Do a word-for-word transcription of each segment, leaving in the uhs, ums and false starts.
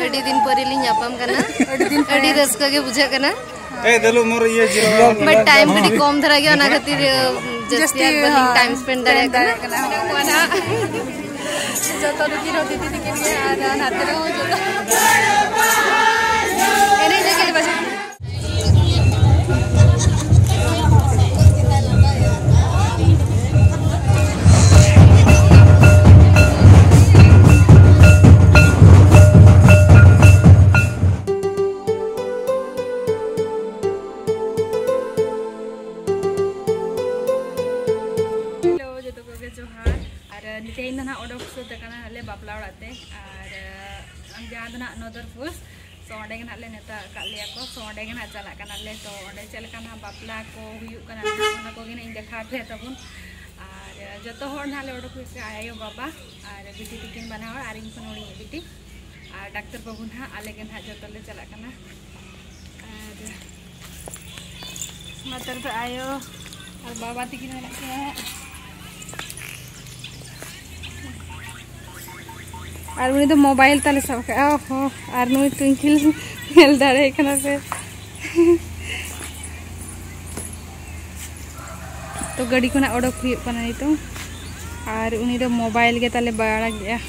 ᱟᱹᱰᱤ ᱫᱤᱱ ᱯᱚᱨᱮ ᱞᱤᱧ ᱧᱟᱯᱟᱢ ᱠᱟᱱᱟ᱾ ᱟᱹᱰᱤ ᱫᱤᱱ ᱯᱚᱨᱮ᱾ ᱟᱹᱰᱤ ᱨᱟᱹᱥᱠᱟᱹ ᱜᱮ ᱵᱩᱡᱷᱟᱹᱜ ᱠᱟᱱᱟ᱾ ᱮᱭ ᱫᱮᱞᱩ ᱢᱳᱨ ᱤᱭᱟᱹ ᱡᱤᱞ ᱵᱟᱴ ᱴᱟᱭᱤᱢ ᱠᱟᱹᱴᱤᱡ ᱠᱚᱢ ᱫᱷᱟᱨᱟ ᱜᱮᱭᱟ, ᱚᱱᱟ ᱠᱷᱟᱹᱛᱤᱨ ᱡᱟᱹᱥᱛᱤ ᱡᱟᱹᱥᱛᱤ, ᱟᱨ ᱵᱟᱹᱞᱤᱧ ᱦᱳᱭ, ᱴᱟᱭᱤᱢ ᱥᱯᱮᱱᱰ ᱫᱟᱲᱮᱭᱟᱜ ᱠᱟᱱᱟ᱾ ᱡᱚᱛᱚ ᱫᱤᱫᱤ ᱨᱮᱦᱚᱸ ᱫᱤᱫᱤ ᱛᱤᱠᱤᱱ ᱜᱮ, ᱟᱨ ᱱᱟᱛᱮ ᱨᱮᱦᱚᱸ ᱡᱚᱛᱚ ᱮᱱᱮᱡ ᱞᱟᱹᱜᱤᱫ ᱞᱮ ᱵᱟᱡᱟᱣ᱾ ᱦᱮᱞᱳ, ᱡᱚᱛᱚ ᱠᱚᱜᱮ ᱡᱚᱦᱟᱨ᱾ ᱟᱨ ᱛᱮᱦᱮᱧ ᱫᱚ ᱱᱟᱦᱟᱜ ᱚᱰᱚᱠ ᱥᱟᱹᱛ ᱟᱠᱟᱱᱟ ᱞᱮ ᱵᱟᱯᱞᱟ ᱚᱲᱟᱜ ᱛᱮ, ᱟᱨ ᱡᱟᱦᱟᱸ ᱫᱚ ᱱᱟᱦᱟᱜ ᱱᱚᱫᱚᱨᱯᱩᱨ᱾ ᱛᱚ ᱚᱸᱰᱮ ᱜᱮ ᱱᱟᱦᱟᱜ ᱞᱮ ᱱᱮᱣᱛᱟ ᱟᱠᱟᱫ ᱞᱮᱭᱟ ᱠᱚ᱾ ᱛᱚ ᱚᱸᱰᱮ ᱜᱮ ᱱᱟᱦᱟᱜ ᱪᱟᱞᱟᱜ ᱠᱟᱱᱟᱞᱮ᱾ ᱛᱚ ᱚᱸᱰᱮ ᱪᱮᱫ ᱞᱮᱠᱟ ᱱᱟᱦᱟᱜ ᱵᱟᱯᱞᱟ ᱠᱚ ᱦᱩᱭᱩᱜ ᱠᱟᱱᱟ, ᱚᱱᱟ ᱠᱚᱜᱮ ᱱᱟᱦᱟᱜ ᱤᱧ ᱫᱮᱠᱷᱟᱣ ᱟᱯᱮᱭᱟ ᱛᱟᱵᱚᱱ᱾ ᱟᱨ ᱡᱚᱛᱚ ᱦᱚᱲ ᱱᱟᱦᱟᱜ ᱞᱮ ᱚᱰᱚᱠ ᱦᱩᱭ ᱠᱟᱜᱼᱟ, ᱟᱭᱳ, ᱵᱟᱵᱟ ᱟᱨ ᱵᱤᱴᱤ ᱛᱤᱠᱤᱱ ᱵᱟᱱᱟ ᱦᱚᱲ, ᱟᱨ ᱤᱧ ᱠᱷᱚᱱ ᱦᱩᱰᱤᱧᱤᱡ ᱵᱤᱴᱤ, ᱟᱨ ᱰᱟᱠᱛᱟᱨ ᱵᱟᱹᱵᱩ ᱱᱟᱦᱟᱜ᱾ ᱟᱞᱮ ᱜᱮ ᱱᱟᱦᱟᱜ ᱡᱚᱛᱚ ᱞᱮ ᱪᱟᱞᱟᱜ ᱠᱟᱱᱟ᱾ ᱟᱨ ᱱᱚᱛᱮ ᱨᱮᱫᱚ ᱟᱭᱳ ᱟᱨ ᱵᱟᱵᱟ ᱛᱤᱠᱤᱱ ᱢᱮᱱᱟᱜ ᱠᱤᱱᱟ᱾ ᱟᱨ ᱩᱱᱤ ᱫᱚ ᱢᱳᱵᱟᱭᱤᱞ ᱛᱟᱞᱮ ᱥᱟᱵ ᱠᱟᱜᱼᱟ᱾ ᱚᱦᱚ, ᱟᱨ ᱱᱩᱭ ᱴᱩᱝᱠᱤᱞ ᱧᱮᱞ ᱫᱟᱲᱮᱭᱟᱭ ᱠᱟᱱᱟ ᱯᱮ᱾ ᱛᱚ ᱜᱟᱹᱰᱤ ᱠᱷᱚᱱᱟᱜ ᱚᱰᱚᱠ ᱦᱩᱭᱩᱜ ᱠᱟᱱᱟ ᱱᱤᱛᱚᱝ᱾ ᱟᱨ ᱩᱱᱤ ᱫᱚ ᱢᱳᱵᱟᱭᱤᱞ ᱜᱮ ᱛᱟᱞᱮ ᱵᱟᱲᱟ ᱜᱮᱭᱟ᱾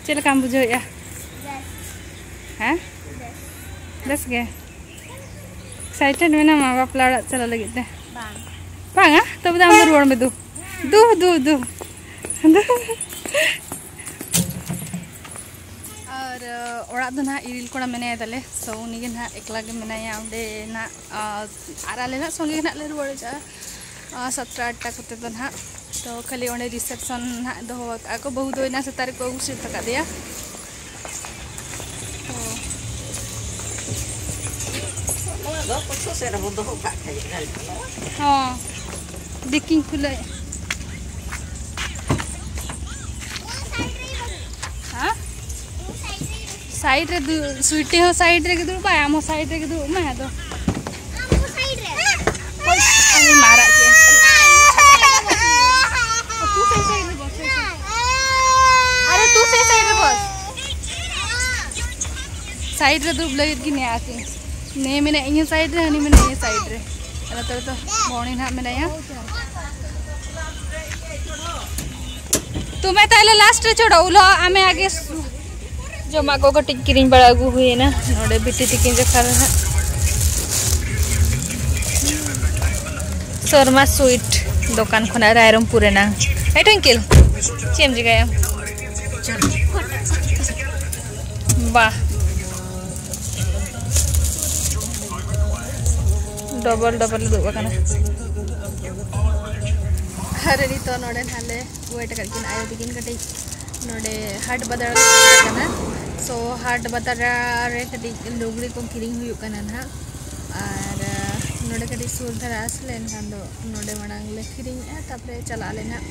ᱪᱮᱫ ᱞᱮᱠᱟᱢ ᱵᱩᱡᱷᱟᱹᱣᱮᱫᱼᱟ? ᱦᱮᱸ? ᱵᱮᱥ ᱜᱮ? ᱮᱠᱥᱟᱭᱴᱮᱰ ᱢᱮᱱᱟᱢᱟ ᱵᱟᱯᱞᱟ ᱚᱲᱟᱜ ᱪᱟᱞᱟᱜ ᱞᱟᱹᱜᱤᱫ ᱛᱮ? ᱵᱟᱝ᱾ ᱵᱟᱝᱟ? ᱛᱚᱵᱮ ᱫᱚ ᱟᱢ ᱫᱚ ᱨᱩᱣᱟᱹᱲ ᱢᱮ ᱫᱩ᱾ ᱫᱩ, ᱫᱩ, ᱫᱩ᱾ ᱫᱩ᱾ ᱟᱨ, ᱚᱲᱟᱜ ᱫᱚ ᱱᱟᱦᱟᱜ ᱤᱨᱤᱞ ᱠᱚᱲᱟ ᱢᱮᱱᱟᱭᱟ ᱛᱟᱞᱮ, so ᱩᱱᱤ ᱜᱮ ᱱᱟᱦᱟᱜ ᱮᱠᱞᱟ ᱜᱮ ᱢᱮᱱᱟᱭᱟ ᱚᱸᱰᱮ ᱱᱟᱜ, ᱟᱨ, ᱟᱨ ᱟᱞᱮ ᱱᱟᱦᱟᱜ ᱥᱚᱸᱜᱮ ᱜᱮ ᱱᱟᱦᱟᱜ ᱞᱮ ᱨᱩᱣᱟᱹᱲ ᱪᱟᱞᱟᱜᱼᱟ, ᱥᱟᱛᱴᱟ ᱟᱴᱴᱟ ᱠᱚᱛᱮ ᱫᱚ ᱱᱟᱦᱟᱜ᱾ ᱛᱚ ᱠᱷᱟᱹᱞᱤ ᱚᱸᱰᱮ ᱨᱤᱥᱮᱯᱥᱚᱱ ᱱᱟᱦᱟᱜ ᱫᱚᱦᱚ ᱟᱠᱟᱫᱼᱟ ᱠᱚ, ᱵᱟᱹᱦᱩ ᱫᱚ ᱮᱱᱟᱝ ᱥᱮᱛᱟᱜ ᱨᱮᱠᱚ ᱟᱹᱜᱩ ᱥᱟᱹᱛ ᱟᱠᱟᱫᱮᱭᱟ᱾ ᱛᱚ ᱱᱚᱣᱟ ᱫᱚ ᱯᱟᱹᱪᱷᱩ ᱥᱮᱫ ᱨᱮᱵᱚ ᱫᱚᱦᱚ ᱠᱟᱜ ᱠᱷᱟᱡ ᱜᱟᱱ ᱠᱚᱜᱼᱟ᱾ ᱦᱚᱸ, ᱫᱮᱠᱷᱤᱧ ᱠᱷᱩᱞᱟᱹᱭ᱾ ᱦᱮᱸ? ᱥᱟᱭᱤᱰ ᱨᱮ ᱫᱩ-, ᱥᱩᱭᱴᱤ ᱦᱚᱸ ᱥᱟᱭᱤᱰ ᱨᱮᱜᱮ ᱫᱩᱲᱩᱵ ᱟᱭ, ᱟᱢ ᱦᱚᱸ ᱥᱟᱭᱤᱰ ᱨᱮᱜᱮ ᱫᱩᱲᱩᱵ ᱢᱮ ᱟᱫᱚ᱾ ᱦᱳᱭ, ᱟᱢ ᱢᱟᱨᱟᱜ ᱪᱮᱫ ᱮᱢ ᱪᱤᱠᱟᱹᱭᱟ? ᱩᱛᱩ ᱥᱟᱭᱤᱰ ᱥᱟᱭᱤᱰ ᱨᱮ ᱵᱚᱥᱮ ᱥᱮ᱾ ᱥᱟᱭᱤᱰ ᱨᱮ ᱫᱩᱲᱩᱵ ᱞᱟᱹᱜᱤᱫ ᱜᱮ ᱱᱮᱭᱟ ᱟᱹᱠᱤᱱ᱾ ᱱᱮ ᱢᱮᱱᱟ ᱤᱧ ᱦᱚᱸ ᱥᱟᱭᱤᱰ ᱨᱮ, ᱦᱟᱹᱱᱤ ᱢᱮᱱᱟ ᱤᱧ ᱦᱚᱸ ᱥᱟᱭᱤᱰ ᱨᱮ᱾ ᱟᱨ ᱱᱚᱛᱮ ᱨᱮᱫᱚ ᱵᱷᱚᱱᱤ ᱱᱟᱦᱟᱜ ᱢᱮᱱᱟᱭᱟ᱾ ᱛᱩᱢᱮ ᱛᱟᱦᱞᱮ ᱞᱟᱥᱴ ᱨᱮ ᱪᱷᱚᱲᱚ ᱩᱞᱚ ᱟᱢᱮ ᱟᱜᱮ ᱥᱩ-, ᱡᱚᱢᱟᱜ ᱠᱚ ᱠᱟᱹᱴᱤᱡ ᱠᱤᱨᱤᱧ ᱵᱟᱲᱟ ᱟᱹᱜᱩ ᱦᱩᱭᱮᱱᱟ ᱱᱚᱰᱮ ᱵᱤᱴᱤ ᱛᱤᱠᱤᱱ ᱡᱚᱠᱷᱟ ᱨᱮ ᱱᱟᱦᱟᱜ᱾ ᱥᱚᱨᱢᱟ ᱥᱩᱭᱤᱴ ᱫᱚᱠᱟᱱ ᱠᱷᱚᱱᱟᱜ ᱨᱟᱭᱨᱚᱝᱯᱩᱨ ᱨᱮᱱᱟᱝ᱾ ᱦᱮᱸ ᱴᱩᱭᱤᱝᱠᱮᱞ, ᱪᱮᱫ ᱮᱢ ᱪᱤᱠᱟᱹᱭᱟ? ᱵᱟᱦ, ᱰᱚᱵᱚᱞ ᱰᱚᱵᱚᱞ ᱩᱫᱩᱜ ᱟᱠᱟᱱᱟ᱾ ᱟᱨ ᱱᱤᱛᱚᱜ ᱱᱚᱰᱮ ᱱᱟᱦᱟᱜ ᱞᱮ ᱣᱮᱴ ᱟᱠᱟᱫ ᱠᱤᱱ ᱟᱭᱳ ᱛᱟᱹᱠᱤᱱ ᱠᱟᱹᱴᱤᱡ ᱱᱚᱰᱮ ᱦᱟᱴ ᱵᱟᱫᱟᱲᱟ ᱠᱟᱱᱟ᱾ ᱥᱳ ᱦᱟᱴ ᱵᱟᱫᱟᱲᱟ ᱨᱮ ᱠᱟᱹᱴᱤᱡ ᱞᱩᱜᱽᱲᱤ ᱠᱚ ᱠᱤᱨᱤᱧ ᱦᱩᱭᱩᱜ ᱠᱟᱱᱟ ᱱᱟᱦᱟᱜ᱾ ᱟᱨ ᱱᱚᱰᱮ ᱠᱟᱹᱴᱤᱡ ᱥᱩᱨ ᱫᱷᱟᱨᱟ ᱟᱥᱮ ᱞᱮᱱᱠᱷᱟᱱ ᱫᱚ ᱱᱚᱰᱮ ᱢᱟᱲᱟᱝ ᱞᱮ ᱠᱤᱨᱤᱧᱮᱜᱼᱟ, ᱛᱟᱨᱯᱚᱨᱮ ᱪᱟᱞᱟᱜ ᱟᱞᱮ ᱱᱟᱦᱟᱜ᱾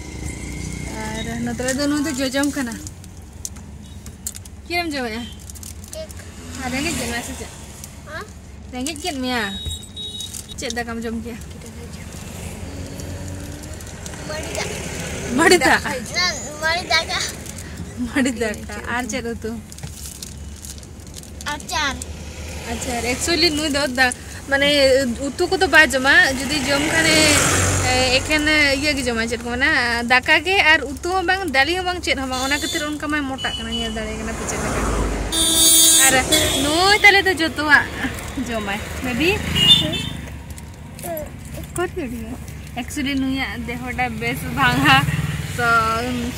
ᱟᱨ ᱱᱚᱛᱮ ᱨᱮᱫᱚ ᱱᱩᱭ ᱫᱚ ᱡᱚᱡᱚᱢ ᱠᱟᱱᱟ᱾ ᱪᱮᱫ ᱮᱢ ᱡᱚᱢᱮᱜᱼᱟ? ᱠᱮᱠ᱾ ᱟᱨ ᱨᱮᱸᱜᱮᱡ ᱠᱮᱫ ᱢᱮᱭᱟ ᱥᱮ ᱪᱮᱫ? ᱦᱮᱸ? ᱨᱮᱸᱜᱮᱡ ᱠᱮᱫ ᱢᱮᱭᱟ? ᱪᱮᱫ ᱫᱟᱠᱟᱢ ᱡᱚᱢ ᱠᱮᱭᱟ? ᱢᱟᱹᱲᱤ ᱫᱟᱜ᱾ ᱢᱟᱹᱲᱤ ᱫᱟᱜ? ᱢᱟᱹᱲᱤ ᱫᱟᱠᱟ᱾ ᱢᱟᱹᱲᱤ ᱫᱟᱠᱟ᱾ ᱟᱨ ᱪᱮᱫ ᱩᱛᱩ? ᱟᱪᱟᱨ᱾ ᱟᱪᱟᱨ᱾ ᱮᱠᱪᱩᱭᱮᱞᱤ ᱱᱩᱭ ᱫᱚ ᱫᱟ-, ᱢᱟᱱᱮ ᱩᱛᱩ ᱠᱚᱫᱚ ᱵᱟᱭ ᱡᱚᱢᱟ, ᱡᱩᱫᱤ ᱡᱚᱢ ᱠᱷᱟᱱᱮ, ᱮ, ᱮᱠᱷᱮᱱ ᱤᱭᱟᱹ ᱜᱮ ᱡᱚᱢᱟᱭ, ᱪᱮᱫ ᱠᱚ ᱢᱮᱱᱟ, ᱫᱟᱠᱟ ᱜᱮ, ᱟᱨ ᱩᱛᱩ ᱦᱚᱸ ᱵᱟᱝ, ᱫᱟᱹᱞᱤ ᱦᱚᱸ ᱵᱟᱝ, ᱪᱮᱫ ᱦᱚᱸ ᱵᱟᱝ, ᱚᱱᱟ ᱠᱷᱟᱹᱛᱤᱨ ᱚᱱᱠᱟ ᱢᱟᱭ ᱢᱚᱴᱟᱜ ᱠᱟᱱᱟ, ᱧᱮᱞ ᱫᱟᱲᱮᱭᱟᱜ ᱠᱟᱱᱟ ᱯᱮ ᱪᱮᱫ ᱞᱮᱠᱟ᱾ ᱟᱨ ᱱᱩᱭ ᱛᱟᱞᱮ ᱫᱚ ᱡᱚᱛᱚᱣᱟᱜ ᱡᱚᱢᱟᱭ, ᱵᱮᱵᱤ᱾ ᱮᱠᱪᱩᱭᱮᱞᱤ ᱱᱩᱭᱟᱜ ᱫᱮᱦᱚᱴᱟ ᱵᱮᱥ ᱵᱟᱝᱟ, ᱛᱚ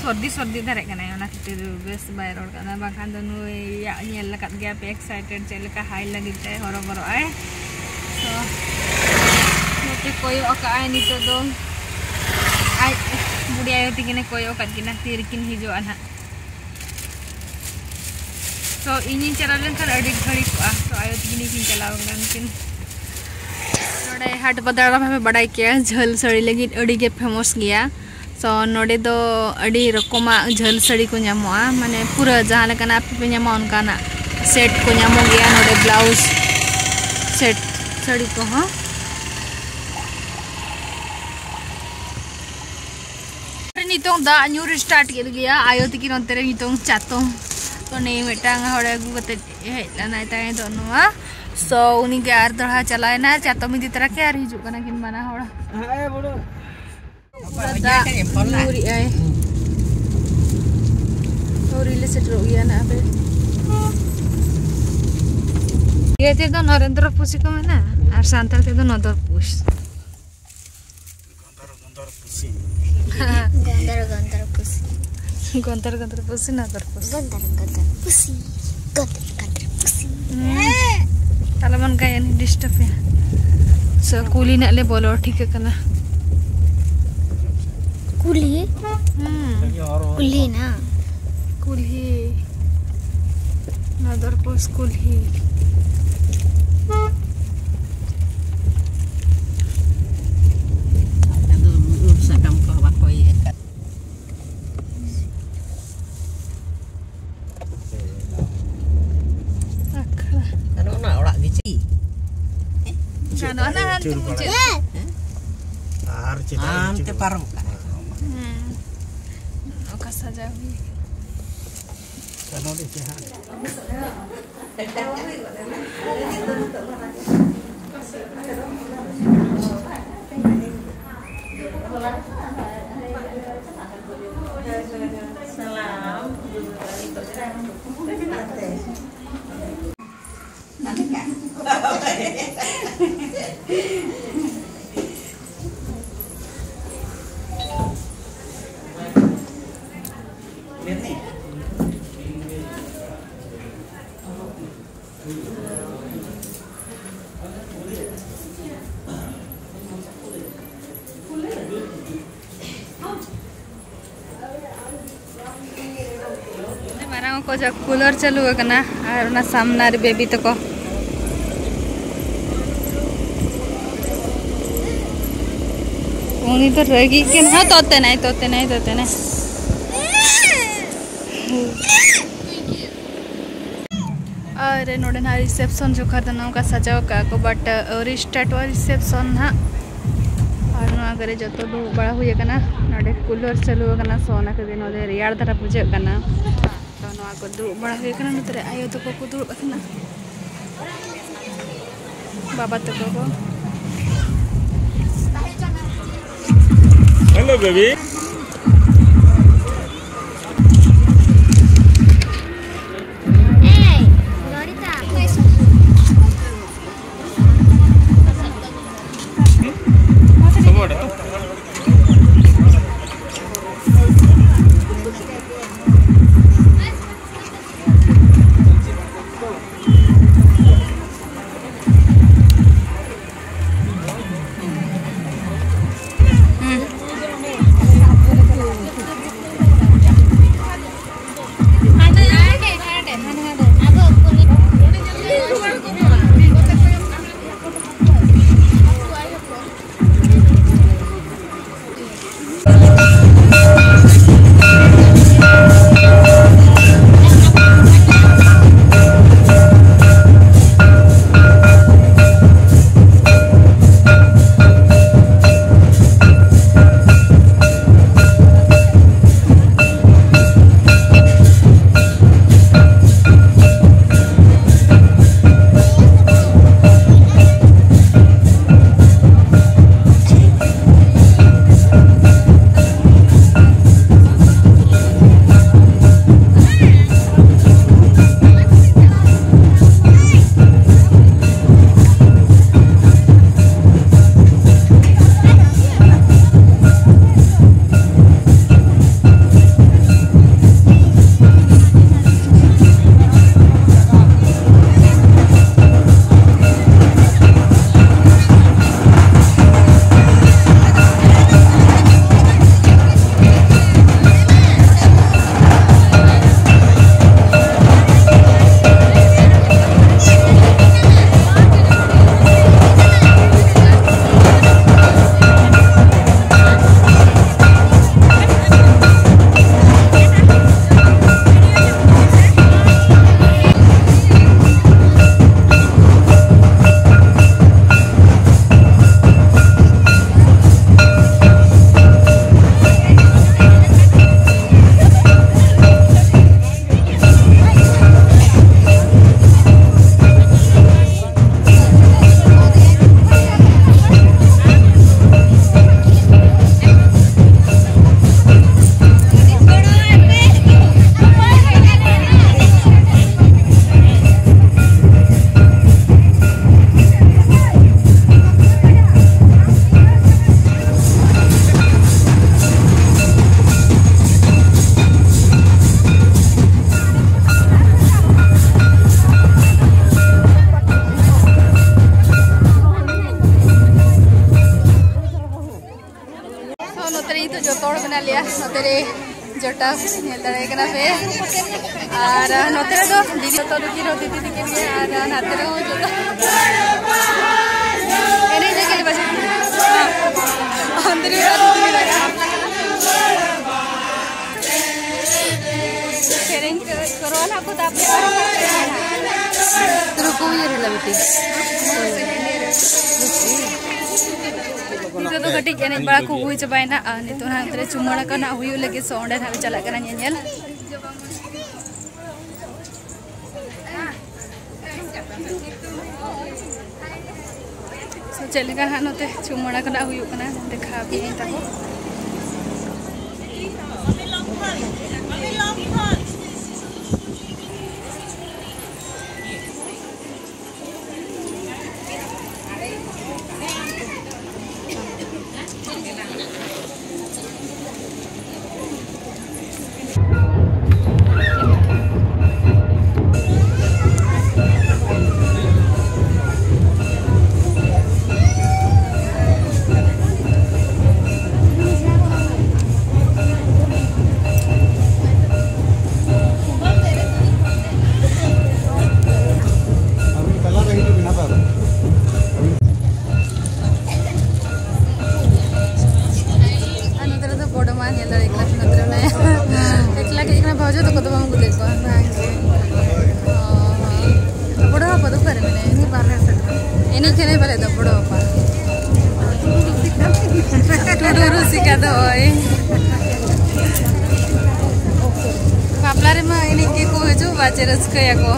ᱥᱚᱨᱫᱤ ᱥᱚᱨᱫᱤ ᱫᱷᱟᱨᱮᱜ ᱠᱟᱱᱟᱭ, ᱚᱱᱟ ᱠᱷᱟᱹᱛᱤᱨ ᱵᱮᱥ ᱵᱟᱭ ᱨᱚᱲ ᱠᱟᱱᱟ, ᱵᱟᱝᱠᱷᱟᱱ ᱫᱚ ᱱᱩᱭᱟᱜ ᱧᱮᱞ ᱟᱠᱟᱫ ᱜᱮᱭᱟ ᱯᱮ, ᱮᱠᱥᱟᱭᱴᱮᱰ ᱪᱮᱫ ᱞᱮᱠᱟ ᱦᱟᱭ ᱞᱟᱹᱜᱤᱫ ᱛᱮ ᱦᱚᱨᱚᱵᱚᱨᱚᱜ ᱟᱭ᱾ ᱛᱚ ᱱᱚᱛᱮ ᱠᱚᱭᱚᱜ ᱟᱠᱟᱫ ᱟᱭ ᱱᱤᱛᱚᱜ ᱫᱚ, ᱟᱡ ᱵᱩᱰᱷᱤ ᱟᱭᱳ ᱛᱤᱠᱤᱱᱮ ᱠᱚᱭᱚᱜ ᱟᱠᱟᱫ ᱠᱤᱱᱟ, ᱛᱤᱨᱮᱠᱤᱱ ᱦᱤᱡᱩᱜᱼᱟ ᱱᱟᱦᱟᱜ᱾ ᱛᱚ ᱤᱧᱤᱧ ᱪᱟᱞᱟᱣ ᱞᱮᱱᱠᱷᱟᱱ ᱟᱹᱰᱤ ᱜᱷᱟᱹᱲᱤ ᱠᱚᱜᱼᱟ, ᱛᱚ ᱟᱭᱳ ᱛᱤᱠᱤᱱ ᱜᱮᱠᱤᱱ ᱪᱟᱞᱟᱣ ᱠᱟᱱᱟ ᱩᱱᱠᱤᱱ᱾ ᱱᱚᱰᱮ ᱦᱟᱴ ᱵᱟᱫᱟᱲᱟ ᱢᱟᱯᱮ ᱵᱟᱰᱟᱭ ᱠᱮᱭᱟ, ᱡᱷᱟᱹᱞ ᱥᱟᱹᱲᱤ ᱞᱟᱹᱜᱤᱫ ᱟᱹᱰᱤ ᱜᱮ ᱯᱷᱮᱢᱚᱥ ᱜᱮᱭᱟ᱾ ᱛᱚ ᱱᱚᱰᱮ ᱫᱚ ᱟᱹᱰᱤ ᱨᱚᱠᱚᱢᱟᱜ ᱡᱷᱟᱹᱞ ᱥᱟᱹᱲᱤ ᱠᱚ ᱧᱟᱢᱚᱜᱼᱟ, ᱢᱟᱱᱮ ᱯᱩᱨᱟᱹ ᱡᱟᱦᱟᱸ ᱞᱮᱠᱟᱱᱟᱜ ᱟᱯᱮ ᱯᱮ ᱧᱟᱢᱟ ᱚᱱᱠᱟᱱᱟᱜ ᱥᱮᱴ ᱠᱚ ᱧᱟᱢᱚᱜ ᱜᱮᱭᱟ ᱱᱚᱰᱮ, ᱵᱞᱟᱣᱩᱡᱽ ᱥᱮᱴ ᱥᱟᱹᱲᱤ ᱠᱚᱦᱚᱸ᱾ ᱱᱤᱛᱚᱝ ᱫᱟᱜ ᱧᱩᱨ ᱥᱴᱟᱨᱴ ᱠᱮᱫ ᱜᱮᱭᱟ᱾ ᱟᱭᱳ ᱛᱤᱠᱤᱱ ᱚᱱᱛᱮ ᱨᱮ ᱱᱤᱛᱚᱝ ᱪᱟᱛᱚᱢ ᱩᱱᱤ ᱢᱤᱫᱴᱟᱝ ᱦᱚᱲ ᱟᱹᱜᱩ ᱠᱟᱛᱮ ᱦᱮᱡ ᱞᱮᱱᱟᱭ ᱛᱟᱦᱮᱸ ᱫᱚ ᱱᱚᱣᱟ᱾ So ᱩᱱᱤ ᱜᱮ ᱟᱨ ᱫᱚᱲᱦᱟ ᱪᱟᱞᱟᱣ ᱮᱱᱟ, ᱪᱟᱛᱚᱢ ᱤᱫᱤ ᱛᱚᱨᱟ ᱠᱮᱫ ᱟᱨ ᱦᱤᱡᱩᱜ ᱠᱟᱱᱟ ᱠᱤᱱ ᱵᱟᱱᱟ ᱦᱚᱲ᱾ ᱯᱩᱨᱟᱹ ᱫᱟᱜ ᱧᱩᱨᱮᱜᱼᱟᱭ᱾ ᱟᱹᱣᱨᱤ ᱞᱮ ᱥᱮᱴᱮᱨᱚᱜ ᱜᱮᱭᱟ ᱱᱟᱜ ᱦᱟᱯᱮ᱾ ᱤᱭᱟᱹ ᱛᱮᱫᱚ ᱱᱚᱨᱮᱱᱫᱨᱚ ᱯᱩᱥᱤ ᱠᱚ ᱢᱮᱱᱟ, ᱟᱨ ᱥᱟᱱᱛᱟᱲ ᱛᱮᱫᱚ ᱱᱚᱫᱚᱨ ᱯᱩᱥ᱾ ᱜᱚᱱᱫᱚᱨ ᱜᱚᱱᱫᱚᱨ ᱯᱩᱥᱤ᱾ ᱜᱚᱱᱫᱚᱨ ᱜᱚᱱᱫᱚᱨ ᱯᱩᱥᱤ, ᱱᱚᱫᱚᱨ ᱯᱩᱥᱤ᱾ ᱜᱚᱱᱫᱚᱨ ᱜᱚᱱᱫᱚᱨ ᱯᱩᱥᱤ, ᱜᱚᱱᱫᱚᱨ ᱜᱚᱱᱫᱚᱨ ᱯᱩᱥᱤ᱾ ᱦᱩᱸ᱾ ᱛᱟᱦᱞᱮ ᱵᱚᱱ ᱜᱟᱭᱟᱱ ᱰᱤᱥᱴᱟᱵ ᱮᱭᱟ᱾ So ᱠᱩᱞᱦᱤ ᱱᱟᱜ ᱞᱮ ᱵᱚᱞᱚ ᱴᱷᱤᱠ ᱟᱠᱟᱱᱟ᱾ ᱠᱩᱞᱦᱤ? ᱦᱩᱸ᱾ ᱠᱩᱞᱦᱤ ᱱᱟ? ᱠᱩᱞᱦᱤ᱾ ᱱᱚᱫᱚᱨ ᱯᱩᱥ ᱠᱩᱞᱦᱤ᱾ ᱟᱫᱚ ᱩᱞ ᱥᱟᱠᱟᱢ ᱠᱚ ᱵᱟᱠᱚ ᱤᱭᱟᱹ ᱠᱟᱜ᱾ ᱟᱠᱷᱲᱟ᱾ ᱜᱟᱱᱚᱜᱼᱟ ᱚᱲᱟᱜ ᱜᱮ ᱪᱮᱫ? ᱜᱟᱱᱚᱜᱼᱟ ᱱᱟ ᱦᱟᱱᱛᱮ ᱢᱩᱪᱟᱹᱫ᱾ ᱦᱮᱸ? ᱟᱨ ᱪᱮᱛᱟᱱ ᱦᱟᱱᱛᱮ ᱪᱮᱫ? ᱯᱟᱨᱚᱢ ᱠᱟᱜᱼᱟ᱾ ᱦᱮᱸ᱾ ᱚᱠᱟ ᱥᱟᱡᱟᱣ ᱦᱩᱭ ᱟᱠᱟᱱᱟ᱾ ᱜᱟᱱᱚᱜ ᱜᱮ ᱪᱮ ᱦᱟᱸᱜ᱾ ᱢᱟᱨᱟᱝ ᱚᱠᱚᱭ ᱡᱟ ᱠᱩᱞᱟᱨ ᱪᱟᱹᱞᱩ ᱟᱠᱟᱱᱟ ᱟᱨ ᱚᱱᱟ ᱥᱟᱢᱱᱟ ᱨᱮ ᱵᱮᱵᱤ ᱛᱟᱠᱚ᱾ ᱩᱱᱤ ᱫᱚ ᱨᱟᱹᱜᱤ ᱠᱟᱱᱟ᱾ ᱦᱮᱸ, ᱛᱚᱛᱮᱱᱟᱭ, ᱛᱚᱛᱮᱱᱟᱭ, ᱛᱚᱛᱮᱱᱟᱭ᱾ ᱟᱨ ᱱᱚᱰᱮ ᱱᱟᱦᱟᱜ reception ᱡᱚᱠᱷᱟ ᱫᱚ ᱱᱚᱝᱠᱟ ᱥᱟᱡᱟᱣ ᱠᱟᱜᱼᱟ ᱠᱚ, but ᱟᱹᱣᱨᱤ startᱚᱜᱼᱟ reception ᱱᱟᱦᱟᱜ᱾ ᱟᱨ ᱱᱚᱣᱟ ᱠᱚᱨᱮ ᱡᱚᱛᱚ ᱫᱩᱲᱩᱵ ᱵᱟᱲᱟ ᱦᱩᱭ ᱟᱠᱟᱱᱟ᱾ ᱱᱚᱰᱮ ᱠᱩᱞᱟᱨ ᱪᱟᱹᱞᱩ ᱟᱠᱟᱱᱟ, so ᱚᱱᱟ ᱠᱷᱟᱹᱛᱤᱨ ᱱᱚᱰᱮ ᱨᱮᱭᱟᱲ ᱫᱷᱟᱨᱟ ᱵᱩᱡᱷᱟᱹᱜ ᱠᱟᱱᱟ᱾ ᱱᱚᱣᱟ ᱠᱚ ᱫᱩᱲᱩᱵ ᱵᱟᱲᱟ ᱦᱩᱭ ᱟᱠᱟᱱᱟ᱾ ᱱᱚᱛᱮ ᱨᱮ ᱟᱭᱳ ᱛᱟᱠᱚ ᱠᱚ ᱫᱩᱲᱩᱵ ᱟᱠᱟᱱᱟ, ᱵᱟᱵᱟ ᱛᱟᱠᱚ ᱠᱚ᱾ Hello, baby. ᱡᱚᱴᱟᱣ ᱧᱮᱞ ᱫᱟᱲᱮᱭᱟᱭ ᱠᱟᱱᱟ ᱯᱮ᱾ ᱟᱨ ᱱᱚᱛᱮ ᱨᱮᱫᱚ ᱫᱤᱫᱤ, ᱡᱚᱛᱚ ᱫᱤᱫᱤ ᱨᱮᱦᱚᱸ ᱫᱤᱫᱤ ᱛᱟᱹᱠᱤᱱ ᱜᱮ, ᱟᱨ ᱱᱟᱛᱮ ᱨᱮᱦᱚᱸ ᱡᱚᱛᱚ ᱮᱱᱮᱡ ᱞᱟᱹᱜᱤᱫ ᱵᱟᱡᱮ ᱚᱱᱛᱮ ᱨᱮ ᱥᱮᱨᱮᱧ ᱠᱚ ᱠᱚᱨᱟᱣ ᱱᱟᱜ ᱠᱚ, ᱛᱟᱯᱚᱨᱮ ᱛᱩᱨᱩ ᱠᱚ ᱩᱭᱦᱟᱹᱨ ᱦᱤᱞᱟ ᱵᱤᱴᱤ᱾ ᱱᱤᱛᱚᱜ ᱫᱚ ᱠᱟᱹᱴᱤᱡ ᱮᱱᱮᱡ ᱵᱟᱲᱟ ᱠᱚ ᱦᱩᱭ ᱪᱟᱵᱟᱭᱮᱱᱟ, ᱟᱨ ᱱᱤᱛᱚᱜ ᱦᱟᱸᱜ ᱱᱚᱛᱮ ᱨᱮ ᱪᱩᱢᱟᱹᱲᱟ ᱠᱚ ᱱᱟᱜ ᱦᱩᱭᱩᱜ ᱞᱟᱹᱜᱤᱫ, ᱥᱚ ᱚᱸᱰᱮ ᱱᱟᱜ ᱞᱮ ᱪᱟᱞᱟᱜ ᱠᱟᱱᱟ ᱧᱮᱧᱮᱞ᱾ ᱥᱚ ᱪᱮᱫ ᱞᱮᱠᱟ ᱦᱟᱸᱜ ᱱᱚᱛᱮ ᱪᱩᱢᱟᱹᱲᱟ ᱠᱚ ᱱᱟᱜ ᱦᱩᱭᱩᱜ ᱠᱟᱱᱟ, ᱫᱮᱠᱷᱟᱣ ᱟᱯᱮᱭᱟᱹᱧ ᱛᱟᱵᱚ᱾ ᱟᱨ ᱱᱚᱛᱮ ᱨᱮᱫᱚ ᱵᱚᱰᱚ ᱢᱟ ᱧᱮᱞ ᱫᱟᱲᱮᱭᱟᱜ ᱠᱟᱱᱟ ᱯᱮ, ᱱᱚᱛᱮ ᱨᱮ ᱢᱮᱱᱟᱭᱟ᱾ ᱮᱠᱞᱟ ᱜᱮ ᱠᱟᱱᱟ, ᱵᱷᱟᱣᱡᱚ ᱛᱟᱠᱚ ᱫᱚ ᱵᱟᱢ ᱟᱹᱜᱩ ᱞᱮᱫ ᱠᱚᱣᱟ? ᱵᱟᱝ ᱜᱮ᱾ ᱚ, ᱦᱚᱸ᱾ ᱵᱚᱰᱚ ᱵᱟᱵᱟ ᱫᱚ ᱚᱠᱟᱨᱮ ᱢᱮᱱᱟᱭᱟ? ᱩᱱᱤ ᱵᱟᱨᱦᱮ ᱥᱮᱫ ᱨᱮ᱾ ᱮᱱᱮᱡ ᱠᱟᱱᱟᱭ ᱯᱟᱞᱮ ᱫᱚ ᱵᱚᱰᱚ ᱵᱟᱵᱟ᱾ ᱴᱩᱰᱩ ᱨᱩᱥᱤᱠᱟ ᱫᱚ ᱦᱳᱭ᱾ ᱵᱟᱯᱞᱟ ᱨᱮᱢᱟ ᱮᱱᱮᱡ ᱜᱮᱠᱚ ᱦᱤᱡᱩᱜ, ᱵᱟᱪᱮ ᱨᱟᱹᱥᱠᱟᱹᱭᱟᱠᱚ᱾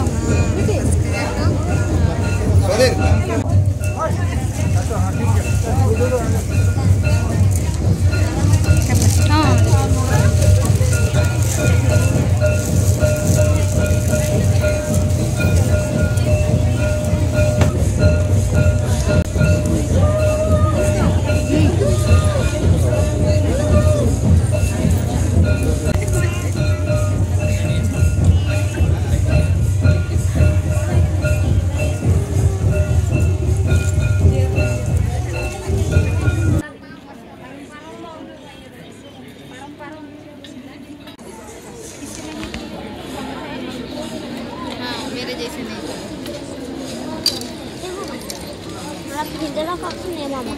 ᱡᱮᱭᱥᱮ ᱱᱤᱭ ᱠᱚᱨᱮ᱾ ᱟᱨ ᱵᱷᱤᱸᱫᱟᱹᱲ ᱠᱟᱜ ᱠᱷᱟᱱ ᱮᱢᱟᱢᱟ᱾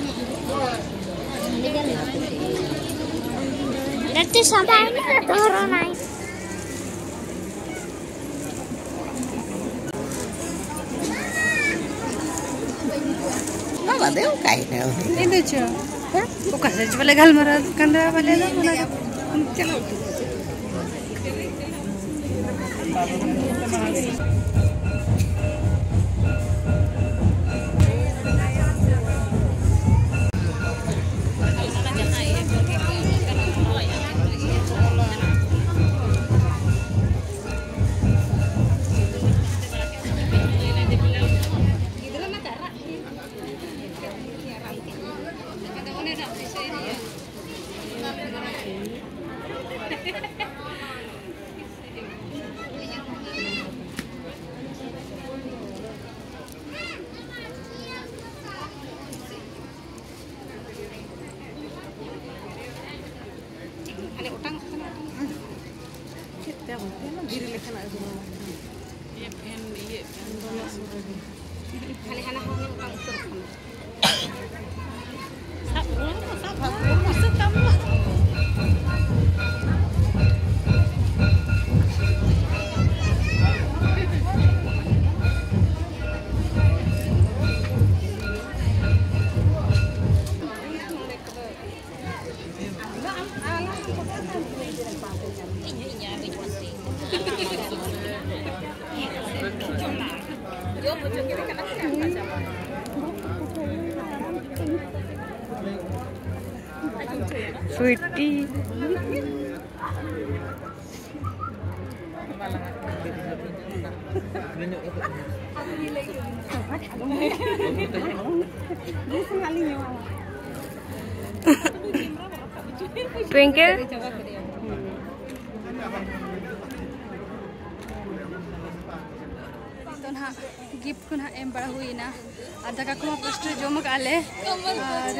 ᱞᱟᱹᱴᱩ ᱥᱟᱢᱟᱭ ᱫᱷᱚᱨᱚᱱᱟᱭ᱾ ᱵᱟᱵᱟ ᱫᱚ ᱚᱠᱟᱭᱮᱱᱟ ᱩᱱᱤ? ᱤᱧ ᱫᱚ ᱪᱚ, ᱚᱠᱟ ᱥᱮᱫ ᱪᱚ ᱵᱟᱞᱮ ᱜᱟᱞᱢᱟᱨᱟᱣ ᱠᱟᱱ ᱫᱚ, ᱵᱟᱞᱮ ᱫᱚ ᱚᱱᱟ ᱫᱚ ᱪᱟᱞᱟᱣ ᱩᱛᱟᱹᱨ᱾ ᱦᱟᱱᱮ ᱚᱴᱟᱝ ᱠᱟᱱᱟ, ᱚᱴᱟᱝ ᱠᱟᱱᱟ᱾ ᱪᱮᱫ ᱛᱮ ᱵᱟᱝ ᱛᱟᱦᱮᱱᱟ? ᱫᱷᱤᱨᱤ ᱞᱮᱠᱟᱱᱟᱜ ᱫᱚ ᱵᱟᱝ ᱠᱟᱱᱟ᱾ ᱦᱮᱸ, ᱯᱷᱮᱱ ᱤᱭᱟᱹ, ᱯᱷᱮᱱ ᱫᱚᱢᱮ ᱥᱩᱨ ᱨᱮᱜᱮ᱾ ᱦᱟᱱᱮ ᱦᱟᱱᱟ ᱦᱚᱸ ᱚᱴᱟᱝ ᱩᱛᱟᱹᱨᱚᱜ ᱠᱟᱱᱟ᱾ ᱥᱟᱵ ᱨᱩᱣᱟᱹᱲ ᱢᱟ, ᱥᱟᱵ ᱨᱩᱣᱟᱹᱲ ᱢᱟ, ᱥᱟᱵ ᱨᱩᱣᱟᱹᱲ ᱢᱟ᱾ Sweetie. Twinkle. ᱛᱚ ᱱᱟᱦᱟᱜ gift ᱠᱚ ᱱᱟᱦᱟᱜ ᱮᱢ ᱵᱟᱲᱟ ᱦᱩᱭᱱᱟ᱾ ᱟᱨ ᱫᱟᱠᱟ ᱠᱚᱢᱟ first ᱨᱮ ᱡᱚᱢ ᱟᱠᱟᱫᱼᱟ ᱞᱮ᱾ ᱟᱨ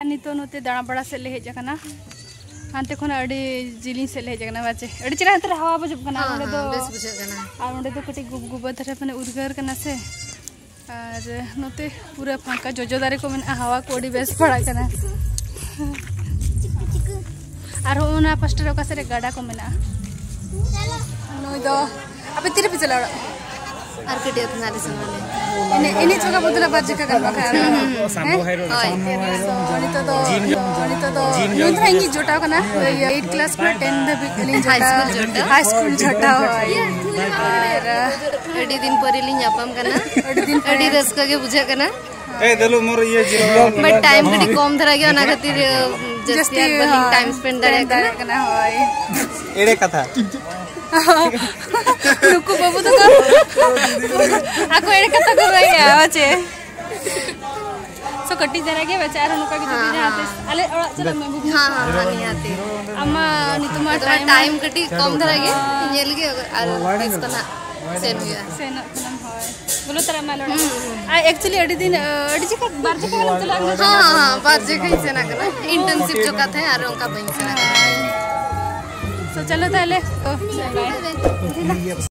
ᱟᱨ ᱱᱤᱛᱚᱜ ᱱᱚᱛᱮ ᱫᱟᱬᱟ ᱵᱟᱲᱟ ᱥᱮᱫ ᱞᱮ ᱦᱮᱡ ᱟᱠᱟᱱᱟ᱾ ᱦᱟᱱᱛᱮ ᱠᱷᱚᱱ ᱟᱹᱰᱤ ᱡᱤᱞᱤᱧ ᱥᱮᱫ ᱞᱮ ᱦᱮᱡ ᱟᱠᱟᱱᱟ, ᱵᱟᱪᱮ? ᱟᱹᱰᱤ ᱪᱮᱦᱨᱟ ᱦᱟᱱᱛᱮ ᱨᱮ ᱦᱟᱣᱟ ᱵᱩᱡᱷᱟᱹᱜ ᱠᱟᱱᱟ᱾ ᱦᱮᱸ, ᱱᱚᱸᱰᱮ ᱦᱮᱸ, ᱫᱚ ᱵᱮᱥ ᱵᱩᱡᱷᱟᱹᱜ ᱠᱟᱱᱟ᱾ ᱟᱨ ᱱᱚᱸᱰᱮ ᱫᱚ ᱠᱟᱹᱴᱤᱡ ᱜᱩᱵ ᱜᱩᱵᱟᱹ ᱫᱷᱟᱨᱟ ᱢᱟᱱᱮ ᱩᱫᱽᱜᱟᱹᱨ ᱠᱟᱱᱟ ᱥᱮ᱾ ᱟᱨ ᱱᱚᱛᱮ ᱯᱩᱨᱟᱹ ᱯᱷᱟᱸᱠᱟ, ᱡᱚᱡᱚ ᱫᱟᱨᱮ ᱠᱚ ᱢᱮᱱᱟᱜᱼᱟ, ᱦᱟᱣᱟ ᱠᱚ ᱟᱹᱰᱤ ᱵᱮᱥ ᱯᱟᱲᱟᱜ ᱠᱟᱱᱟ᱾ ᱟᱨᱦᱚᱸ ᱚᱱᱟ ᱯᱟᱥᱴᱟ ᱨᱮ ᱚᱠᱟ ᱥᱮᱫ ᱨᱮ ᱜᱟᱰᱟ ᱠᱚ ᱢᱮᱱᱟᱜᱼᱟ᱾ ᱱᱩᱭ ᱫᱚ ᱟᱯᱮ ᱛᱤᱨᱮᱯᱮ ᱪᱟᱞᱟᱜᱼᱟ ᱚᱲᱟᱜ? ᱟᱨ ᱠᱟᱹᱴᱤᱡ ᱟᱛᱮ ᱱᱟᱞᱮ ᱥᱮᱱᱚᱜ ᱟᱞᱮ᱾ ᱮᱱᱮᱡ, ᱮᱱᱮᱡ ᱪᱚᱜᱟ ᱵᱚᱫᱚᱞᱟ ᱵᱟᱨ ᱡᱟᱭᱜᱟ ᱜᱟᱱ ᱵᱟᱠᱷᱟᱱ᱾ ᱦᱮᱸ? ᱦᱳᱭ᱾ So, ᱱᱤᱛᱚᱜ ᱫᱚ, ᱱᱤᱛᱚᱜ ᱫᱚ ᱱᱩᱭ ᱫᱚ ᱦᱟᱸᱜ ᱤᱧᱤᱡ ᱡᱚᱴᱟᱣ ᱠᱟᱱᱟ᱾ ᱤᱭᱟᱹ, eight class ᱠᱷᱚᱱ ten ᱫᱷᱟᱹᱵᱤᱡ ᱟᱹᱞᱤᱧ ᱦᱟᱭ ᱡᱚᱴᱟᱣ᱾ ᱥᱠᱩᱞ ᱡᱚᱴᱟᱣ᱾ ᱦᱟᱭ ᱥᱠᱩᱞ ᱡᱚᱴᱟᱣ, ᱦᱳᱭ᱾ ᱟᱨ ᱟᱹᱰᱤ ᱫᱤᱱ ᱯᱚᱨᱮ ᱞᱤᱧ ᱧᱟᱯᱟᱢ ᱠᱟᱱᱟ᱾ ᱟᱹᱰᱤ ᱫᱤᱱ ᱟᱹᱰᱤ ᱯᱚᱨᱮ᱾ ᱨᱟᱹᱥᱠᱟᱹ ᱜᱮ ᱵᱩᱡᱷᱟᱹᱜ ᱠᱟᱱᱟ᱾ ᱮ, ᱫᱮᱞᱳ ᱢᱳᱨ ᱤᱭᱟᱹ ᱡᱤᱞ᱾ But time ᱠᱟᱹᱴᱤᱡ ᱠᱚᱢ ᱫᱷᱟᱨᱟ ᱜᱮᱭᱟ, ᱚᱱᱟ ᱠᱷᱟᱹᱛᱤᱨ ᱡᱟᱹᱥᱛᱤ ᱡᱟᱹᱥᱛᱤ, ᱟᱨ ᱵᱟᱹᱞᱤᱧ ᱦᱳᱭ, time spend ᱫᱟᱲᱮᱭᱟᱜ ᱠᱟᱱᱟ᱾ ᱦᱳᱭ᱾ ᱮᱲᱮ ᱠᱟᱛᱷᱟ᱾ ᱱᱩᱠᱩ ᱵᱟᱹᱵᱩ ᱛᱟᱠᱚ ᱟᱠᱚ ᱮᱲᱮ ᱠᱟᱛᱷᱟ ᱠᱚ ᱞᱟᱹᱭᱟ, ᱵᱟᱪᱮ? So, ᱠᱟᱹᱴᱤᱡ ᱫᱷᱟᱨᱟ ᱜᱮ, ᱵᱟᱪᱮ? ᱟᱨᱦᱚᱸ ᱱᱚᱝᱠᱟ ᱜᱮ ᱡᱩᱫᱤ ᱦᱮᱸ, ᱡᱟᱦᱟᱸ ᱛᱤᱥ ᱦᱮᱸ᱾ ᱟᱞᱮ ᱚᱲᱟᱜ ᱪᱟᱞᱟᱜ ᱢᱮ, ᱵᱟᱹᱵᱩ᱾ ᱦᱮᱸ, ᱦᱮᱸ, ᱦᱮᱸ, ᱱᱤᱦᱟᱹᱛᱤ᱾ ᱟᱢ ᱢᱟ ᱱᱤᱛᱚᱜ ᱢᱟ ᱟᱫᱚ time time ᱠᱟᱹᱴᱤᱡ ᱠᱚᱢ ᱫᱷᱟᱨᱟ ᱜᱮ, ᱧᱮᱞ ᱜᱮ, ᱟᱨ ᱛᱤᱥ ᱠᱚ ᱱᱟᱜ ᱥᱮᱱ ᱦᱩᱭᱩᱜᱼᱟ᱾ ᱥᱮᱱᱚᱜ ᱠᱟᱱᱟᱢ, ᱦᱳᱭ᱾ ᱵᱚᱞᱚ ᱛᱚᱨᱟ ᱢᱟ ᱟᱞᱮ ᱚᱲᱟᱜ᱾ ᱦᱩᱸ, ᱦᱩᱸ᱾ ᱟᱨ actually ᱟᱹᱰᱤ ᱫᱤᱱ, ᱟᱹᱰᱤ ᱡᱚᱠᱷᱚᱱ, ᱵᱟᱨ ᱡᱚᱠᱷᱚᱱ ᱜᱟᱱᱮᱢ ᱪᱟᱞᱟᱣ ᱞᱮᱱᱟ᱾ ᱦᱮᱸ, ᱦᱮᱸ, ᱦᱮᱸ, ᱵᱟᱨ ᱡᱚᱠᱷᱚᱱ ᱤᱧ ᱥᱮᱱ ᱟᱠᱟᱱᱟ᱾ Internship ᱡᱚᱠᱷᱟᱛ ᱦᱮᱸ, ᱟᱨ ᱚᱱᱠᱟ ᱵᱟᱹᱧ ᱥᱮᱱ ᱟᱠᱟᱱᱟ᱾ So, ᱪᱚᱞᱚ ᱛᱟᱦᱞᱮ, ᱛᱚ, bye.